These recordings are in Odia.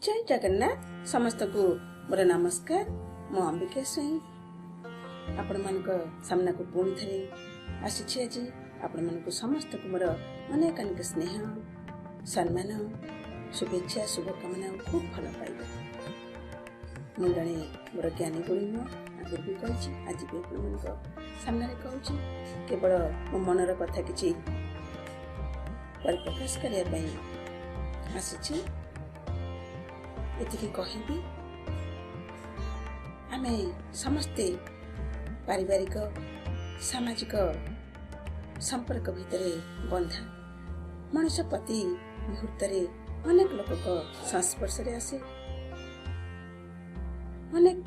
ଜୟ ଜଗନ୍ନାଥ। ସମସ୍ତଙ୍କୁ ମୋର ନମସ୍କାର। ମୁଁ ଅମ୍ବିକା ସ୍ୱାଇଁ ଆପଣମାନଙ୍କ ସାମ୍ନାକୁ ପୁଣି ଥରେ ଆସିଛି ଆଜି। ଆପଣମାନଙ୍କୁ ସମସ୍ତଙ୍କୁ ମୋର ଅନେକ ଅନେକ ସ୍ନେହ, ସମ୍ମାନ, ଶୁଭେଚ୍ଛା, ଶୁଭକାମନା ଆଉ ଖୁବ୍ ଭଲ ପାଇବା। ମୁଁ ଜଣେ ମୋର ଜ୍ଞାନୀ ଗୁଣୀ ନୁହଁ, ଆଗରୁ ବି କହିଛି, ଆଜି ବି ଆପଣମାନଙ୍କ ସାମ୍ନାରେ କହୁଛି। କେବଳ ମୋ ମନର କଥା କିଛି ପରିପ୍ରକାଶ କରିବା ପାଇଁ ଆସିଛି। ଏତିକି କହିବି, ଆମେ ସମସ୍ତେ ପାରିବାରିକ, ସାମାଜିକ ସମ୍ପର୍କ ଭିତରେ ବନ୍ଧା। ମଣିଷ ପ୍ରତି ମୁହୂର୍ତ୍ତରେ ଅନେକ ଲୋକଙ୍କ ସଂସ୍ପର୍ଶରେ ଆସେ, ଅନେକ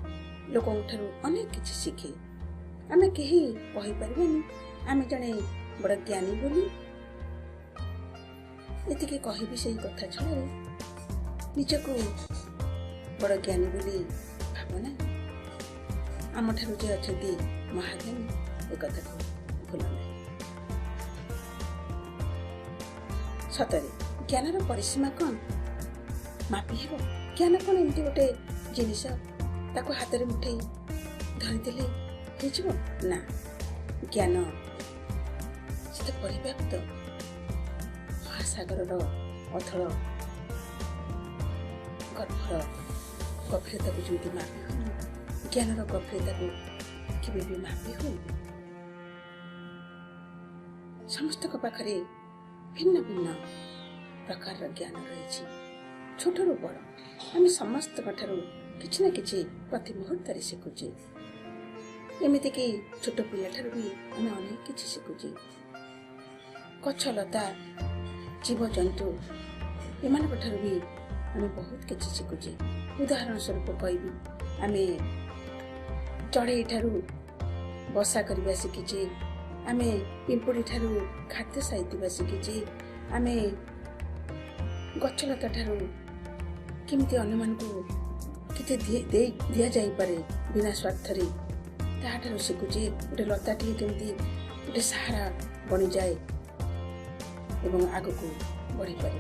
ଲୋକଙ୍କ ଠାରୁ ଅନେକ କିଛି ଶିଖେ। ଆମେ କେହି କହିପାରିବାନି ଆମେ ଜଣେ ବଡ଼ ଜ୍ଞାନୀ ବୋଲି। ଏତିକି କହିବି, ସେଇ କଥା ଛଳରେ ନିଜକୁ ବଡ଼ ଜ୍ଞାନୀ ବୋଲି ଭାବନା। ଆମଠାରୁ ଯେ ଅଛନ୍ତି ମହାଜ୍ଞାନୀ, ଏ କଥାକୁ ଭୁଲ ନାହିଁ। ସତରେ ଜ୍ଞାନର ପରିସୀମା କ'ଣ ମାପି ହେବ? ଜ୍ଞାନ କ'ଣ ଏମିତି ଗୋଟେ ଜିନିଷ, ତାକୁ ହାତରେ ମୁଠେଇ ଧରିଦେଲେ ହେଇଯିବ? ନା, ଜ୍ଞାନ ସେ ତ ପରିବ୍ୟାପ୍ତ। ମହାସାଗରର ଅଥଳ ଗର୍ଭର ଗଭୀରତାକୁ ଯେମିତି ମାପି ହୁଏନି, ଜ୍ଞାନର ଗଭୀରତାକୁ କେବେ ବି ମାପି ହୁଏନି। ସମସ୍ତଙ୍କ ପାଖରେ ଭିନ୍ନ ଭିନ୍ନ ପ୍ରକାରର ଜ୍ଞାନ ରହିଛି। ଛୋଟରୁ ବଡ଼ ଆମେ ସମସ୍ତଙ୍କ ଠାରୁ କିଛି ନା କିଛି ପ୍ରତି ମୁହୂର୍ତ୍ତରେ ଶିଖୁଛେ। ଏମିତିକି ଛୋଟ ପିଲାଠାରୁ ବି ଆମେ ଅନେକ କିଛି ଶିଖୁଛେ। ଗଛ ଲତା, ଜୀବଜନ୍ତୁ ଏମାନଙ୍କ ଠାରୁ ବି ଆମେ ବହୁତ କିଛି ଶିଖୁଛେ। ଉଦାହରଣ ସ୍ୱରୂପ କହିବି, ଆମେ ଚଢ଼େଇ ଠାରୁ ବସା କରିବା ଶିଖିଛେ, ଆମେ ପିମ୍ପୁଡ଼ି ଠାରୁ ଖାଦ୍ୟ ସାଇତିବା ଶିଖିଛେ, ଆମେ ଗଛଲତା ଠାରୁ କେମିତି ଅନ୍ୟମାନଙ୍କୁ କେତେ ଦେଇ ଦିଆଯାଇପାରେ ବିନା ସ୍ୱାର୍ଥରେ ତାହାଠାରୁ ଶିଖୁଛେ। ଗୋଟେ ଲତାଟିଏ କେମିତି ଗୋଟେ ସାହାରା ବନିଯାଏ ଏବଂ ଆଗକୁ ବଢ଼ିପାରେ,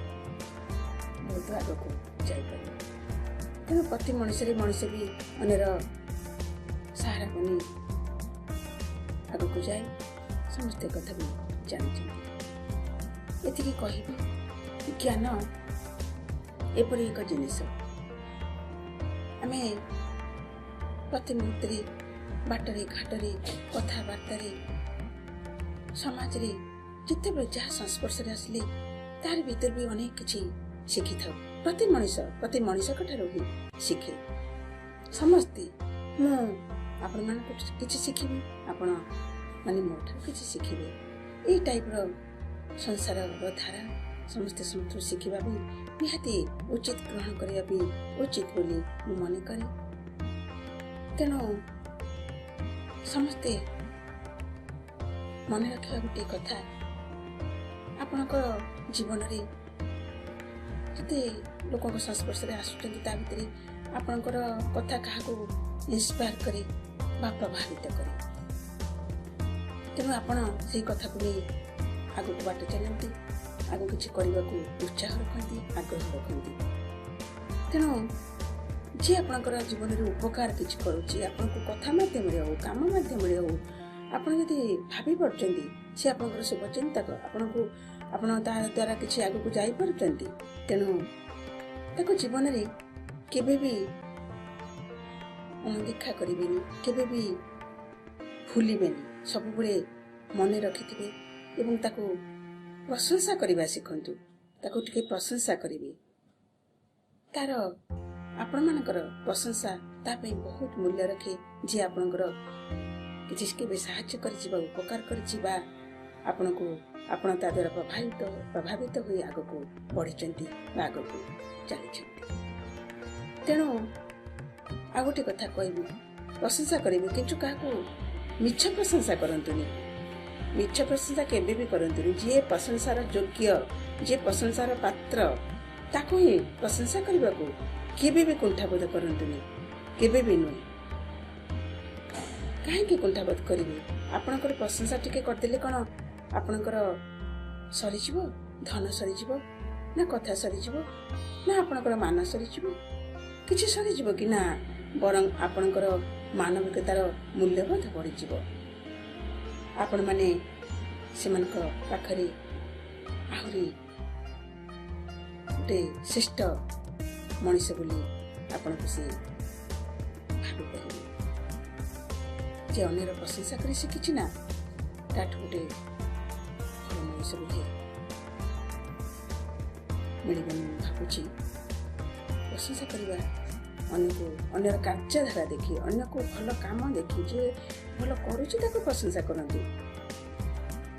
ବହୁତ ଆଗକୁ ଯାଇପାରେ। ତେଣୁ ପ୍ରତି ମଣିଷରେ ମଣିଷ ବି ଅନ୍ୟର ସାହାରା ବନି ଆଗକୁ ଯାଏ। ସମସ୍ତେ କଥା ବି ଜାଣିଛନ୍ତି। ଏତିକି କହିବି, ଜ୍ଞାନ ଏପରି ଏକ ଜିନିଷ, ଆମେ ପ୍ରତି ମୁହୂର୍ତ୍ତରେ ବାଟରେ ଘାଟରେ, କଥାବାର୍ତ୍ତାରେ, ସମାଜରେ ଯେତେବେଳେ ଯାହା ସଂସ୍ପର୍ଶରେ ଆସିଲେ ତାର ଭିତରେ ବି ଅନେକ କିଛି ଶିଖିଥାଉ। ପ୍ରତି ମଣିଷ ପ୍ରତି ମଣିଷଙ୍କ ଠାରୁ ହିଁ ଶିଖେ। ସମସ୍ତେ, ମୁଁ ଆପଣମାନଙ୍କୁ କିଛି ଶିଖିବି, ଆପଣ ମାନେ ମୋ ଠାରୁ କିଛି ଶିଖିବେ। ଏଇ ଟାଇପ୍ର ସଂସାରର ଧାରା। ସମସ୍ତେ ସମସ୍ତଙ୍କୁ ଶିଖିବା ବି ନିହାତି ଉଚିତ, ଗ୍ରହଣ କରିବା ବି ଉଚିତ ବୋଲି ମୁଁ ମନେ କରେ। ତେଣୁ ସମସ୍ତେ ମନେ ରଖିବା ଗୋଟିଏ କଥା, ଆପଣଙ୍କ ଜୀବନରେ ଯେତେ ଲୋକଙ୍କ ସଂସ୍ପର୍ଶରେ ଆସୁଛନ୍ତି, ତା ଭିତରେ ଆପଣଙ୍କର କଥା କାହାକୁ ଇନ୍ସପାୟାର କରେ ବା ପ୍ରଭାବିତ କରେ, ତେଣୁ ଆପଣ ସେଇ କଥାକୁ ନେଇ ଆଗକୁ ବାଟ ଚାଲନ୍ତି, ଆଗକୁ କିଛି କରିବାକୁ ଉତ୍ସାହ ରଖନ୍ତି, ଆଗ୍ରହ ରଖନ୍ତି। ତେଣୁ ଯିଏ ଆପଣଙ୍କର ଜୀବନରେ ଉପକାର କିଛି କରୁଛି, ଆପଣଙ୍କୁ କଥା ମାଧ୍ୟମରେ ହେଉ, କାମ ମାଧ୍ୟମରେ ହେଉ, ଆପଣ ଯଦି ଭାବି ପାରୁଛନ୍ତି ସେ ଆପଣଙ୍କର ଶୁଭଚିନ୍ତକ, ଆପଣଙ୍କୁ ଆପଣ ତା ଦ୍ୱାରା କିଛି ଆଗକୁ ଯାଇପାରୁଛନ୍ତି, ତେଣୁ ତାକୁ ଜୀବନରେ କେବେ ବି ଅଣଦେଖା କରିବେନି, କେବେ ବି ଭୁଲିବେନି, ସବୁବେଳେ ମନେ ରଖିଥିବେ ଏବଂ ତାକୁ ପ୍ରଶଂସା କରିବା ଶିଖନ୍ତୁ। ତାକୁ ଟିକେ ପ୍ରଶଂସା କରିବେ। ତାର ଆପଣମାନଙ୍କର ପ୍ରଶଂସା ତା ପାଇଁ ବହୁତ ମୂଲ୍ୟ ରଖେ, ଯିଏ ଆପଣଙ୍କର କିଛି କେବେ ସାହାଯ୍ୟ କରିଛି ବା ଉପକାର କରିଛି ବା ଆପଣଙ୍କୁ ଆପଣ ତା ଦ୍ୱାରା ପ୍ରଭାବିତ ହୋଇ ଆଗକୁ ବଢ଼ିଛନ୍ତି ବା ଆଗକୁ ଚାଲିଛନ୍ତି। ତେଣୁ ଆଉ ଗୋଟେ କଥା କହିବି, ପ୍ରଶଂସା କରିବେ କିନ୍ତୁ କାହାକୁ ମିଛ ପ୍ରଶଂସା କରନ୍ତୁନି। ମିଛ ପ୍ରଶଂସା କେବେ ବି କରନ୍ତୁନି। ଯିଏ ପ୍ରଶଂସାର ଯୋଗ୍ୟ, ଯିଏ ପ୍ରଶଂସାର ପାତ୍ର, ତାକୁ ହିଁ ପ୍ରଶଂସା କରିବାକୁ କେବେ ବି କୁଣ୍ଠାବୋଧ କରନ୍ତୁନି, କେବେ ବି ନୁହେଁ। କାହିଁକି କୁଣ୍ଠାବୋଧ କରିବେ? ଆପଣଙ୍କର ପ୍ରଶଂସା ଟିକେ କରିଦେଲେ କ'ଣ ଆପଣଙ୍କର ସରିଯିବ, ଧନ ସରିଯିବ? ନା କଥା ସରିଯିବ, ନା ଆପଣଙ୍କର ମାନ ସରିଯିବ, କିଛି ସରିଯିବ କି ନା, ବରଂ ଆପଣଙ୍କର ମାନବିକତାର ମୂଲ୍ୟବୋଧ ବଢ଼ିଯିବ। ଆପଣମାନେ ସେମାନଙ୍କ ପାଖରେ ଆହୁରି ଗୋଟେ ଶ୍ରେଷ୍ଠ ମଣିଷ ବୋଲି ଆପଣଙ୍କୁ ସେ ଭାବିପାରିବେ। ଯେ ଅନ୍ୟର ପ୍ରଶଂସା କରି ଶିଖିଛି ନା, ତାଠୁ ଗୋଟେ ଭଲ ମଣିଷ ବୋଧେ ମିଳିବନି ମୁଁ ଭାବୁଛି। ପ୍ରଶଂସା କରିବା ଅନ୍ୟକୁ, ଅନ୍ୟର କାର୍ଯ୍ୟଧାରା ଦେଖି, ଅନ୍ୟକୁ ଭଲ କାମ ଦେଖି, ଯିଏ ଭଲ କରୁଛି ତାକୁ ପ୍ରଶଂସା କରନ୍ତୁ।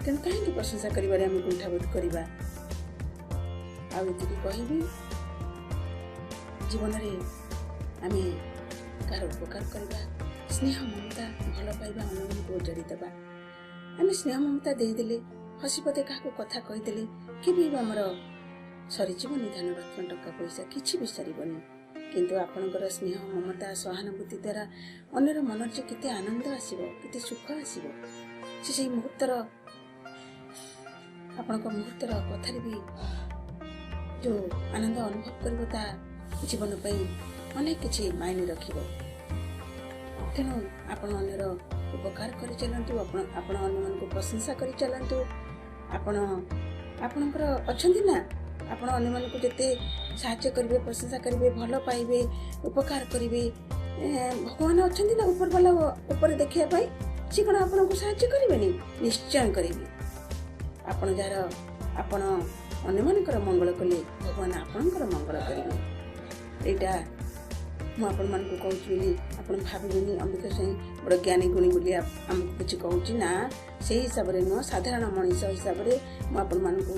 ତେଣୁ କାହିଁକି ପ୍ରଶଂସା କରିବାରେ ଆମେ କୁଣ୍ଠାବୋଧ କରିବା? ଆଉ ଏତିକି କହିବି, ଜୀବନରେ ଆମେ କାହାର ଉପକାର କରିବା, ସ୍ନେହ ମମତା ଭଲ ପାଇବା ଅନ୍ୟମାନଙ୍କୁ ଉଜାଡ଼ି ଦେବା। ଆମେ ସ୍ନେହ ମମତା ଦେଇଦେଲେ, ହସି ପଦେ କାହାକୁ କଥା କହିଦେଲେ, କେବେ ବି ଆମର ସରିଯିବନି ଧନ ରତ୍ନ ଟଙ୍କା ପଇସା, କିଛି ବି ସରିବନି। କିନ୍ତୁ ଆପଣଙ୍କର ସ୍ନେହ ମମତା ସହାନୁଭୂତି ଦ୍ୱାରା ଅନ୍ୟର ମନରେ ଯେ କେତେ ଆନନ୍ଦ ଆସିବ, କେତେ ସୁଖ ଆସିବ, ସେ ସେଇ ମୁହୂର୍ତ୍ତର, ଆପଣଙ୍କ ମୁହୂର୍ତ୍ତର କଥାରେ ବି ଯେଉଁ ଆନନ୍ଦ ଅନୁଭବ କରିବ, ତା ଜୀବନ ପାଇଁ ଅନେକ କିଛି ମାଇନେ ରଖିବ। ତେଣୁ ଆପଣ ଅନ୍ୟର ଉପକାର କରି ଚାଲନ୍ତୁ, ଆପଣ ଅନ୍ୟମାନଙ୍କୁ ପ୍ରଶଂସା କରି ଚାଲନ୍ତୁ। ଆପଣ ଆପଣଙ୍କର ଅଛନ୍ତି ନା, ଆପଣ ଅନ୍ୟମାନଙ୍କୁ ଯେତେ ସାହାଯ୍ୟ କରିବେ, ପ୍ରଶଂସା କରିବେ, ଭଲ ପାଇବେ, ଉପକାର କରିବେ, ଭଗବାନ ଅଛନ୍ତି ନା ଉପର ବାଲା ଉପରେ ଦେଖିବା ପାଇଁ, ସେ କ'ଣ ଆପଣଙ୍କୁ ସାହାଯ୍ୟ କରିବେନି? ନିଶ୍ଚୟ କରିବେ। ଆପଣ ଯାହାର ଆପଣ ଅନ୍ୟମାନଙ୍କର ମଙ୍ଗଳ କଲେ ଭଗବାନ ଆପଣଙ୍କର ମଙ୍ଗଳ କରିବେ। ଏଇଟା ମୁଁ ଆପଣମାନଙ୍କୁ କହୁଛି ବୋଲି ଆପଣ ଭାବିବେନି ଅମ୍ବିକା ସ୍ୱାଇଁ ବଡ଼ ଜ୍ଞାନୀ ଗୁଣୀ ବୋଲି ଆମକୁ କିଛି କହୁଛି ନା, ସେଇ ହିସାବରେ ନୁହଁ, ସାଧାରଣ ମଣିଷ ହିସାବରେ ମୁଁ ଆପଣମାନଙ୍କୁ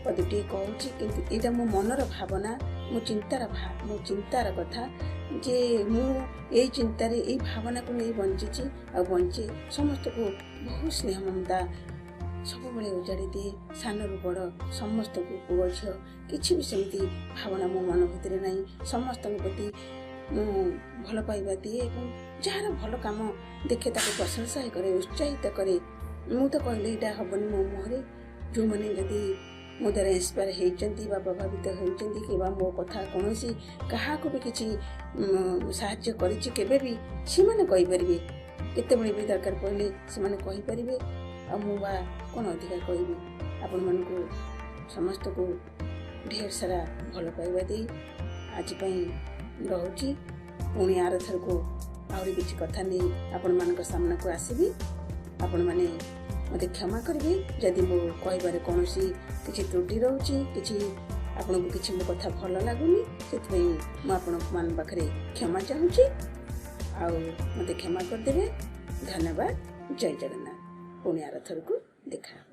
ପଦଟିଏ କହୁଛି। କିନ୍ତୁ ଏଇଟା ମୋ ମନର ଭାବନା, ମୋ ଚିନ୍ତାର କଥା ଯେ ମୁଁ ଏଇ ଚିନ୍ତାରେ, ଏଇ ଭାବନାକୁ ନେଇ ବଞ୍ଚିଛି ଆଉ ବଞ୍ଚେ। ସମସ୍ତଙ୍କୁ ବହୁତ ସ୍ନେହ ମମତା ସବୁବେଳେ ଉଜାଡ଼ି ଦିଏ, ସାନରୁ ବଡ଼ ସମସ୍ତଙ୍କୁ, ପୁଅ ଝିଅ କିଛି ବି ସେମିତି ଭାବନା ମୋ ମନ ଭିତରେ ନାହିଁ। ସମସ୍ତଙ୍କ ପ୍ରତି ମୁଁ ଭଲ ପାଇବା ଦିଏ ଏବଂ ଯାହାର ଭଲ କାମ ଦେଖେ ତାକୁ ପ୍ରଶଂସା କରେ, ଉତ୍ସାହିତ କରେ। ମୁଁ ତ କହିଲେ ଏଇଟା ହେବନି ମୋ ମୁହଁରେ। ଯେଉଁମାନେ ଯଦି ମୋ ଦ୍ୱାରା ଇନ୍ସପାୟାର ହେଇଛନ୍ତି ବା ପ୍ରଭାବିତ ହେଉଛନ୍ତି କିମ୍ବା ମୋ କଥା କୌଣସି କାହାକୁ ବି କିଛି ସାହାଯ୍ୟ କରିଛି କେବେ ବି, ସେମାନେ କହିପାରିବେ। କେତେବେଳେ ବି ଦରକାର ପଡ଼ିଲେ ସେମାନେ କହିପାରିବେ। ଆଉ ମୁଁ ବା କ'ଣ ଅଧିକା କହିବି? ଆପଣମାନଙ୍କୁ ସମସ୍ତଙ୍କୁ ଢେର ସାରା ଭଲ ପାଇବା ଦେଇ ଆଜି ପାଇଁ ରହୁଛି। ପୁଣି ଆରଥରକୁ ଆହୁରି କିଛି କଥା ନେଇ ଆପଣମାନଙ୍କ ସାମ୍ନାକୁ ଆସିବି। ଆପଣମାନେ ମୋତେ କ୍ଷମା କରିବେ ଯଦି ମୋ କହିବାରେ କୌଣସି କିଛି ତ୍ରୁଟି ରହୁଛି, କିଛି ଆପଣଙ୍କୁ କିଛି ମୋ କଥା ଭଲ ଲାଗୁନି, ସେଥିପାଇଁ ମୁଁ ଆପଣମାନଙ୍କ ପାଖରେ କ୍ଷମା ଚାହୁଁଛି। ଆଉ ମୋତେ କ୍ଷମା କରିଦେବେ। ଧନ୍ୟବାଦ। ଜୟ ଜଗନ୍ନାଥ। ପୁଣି ଆରଥରକୁ ଦେଖା ହେବ।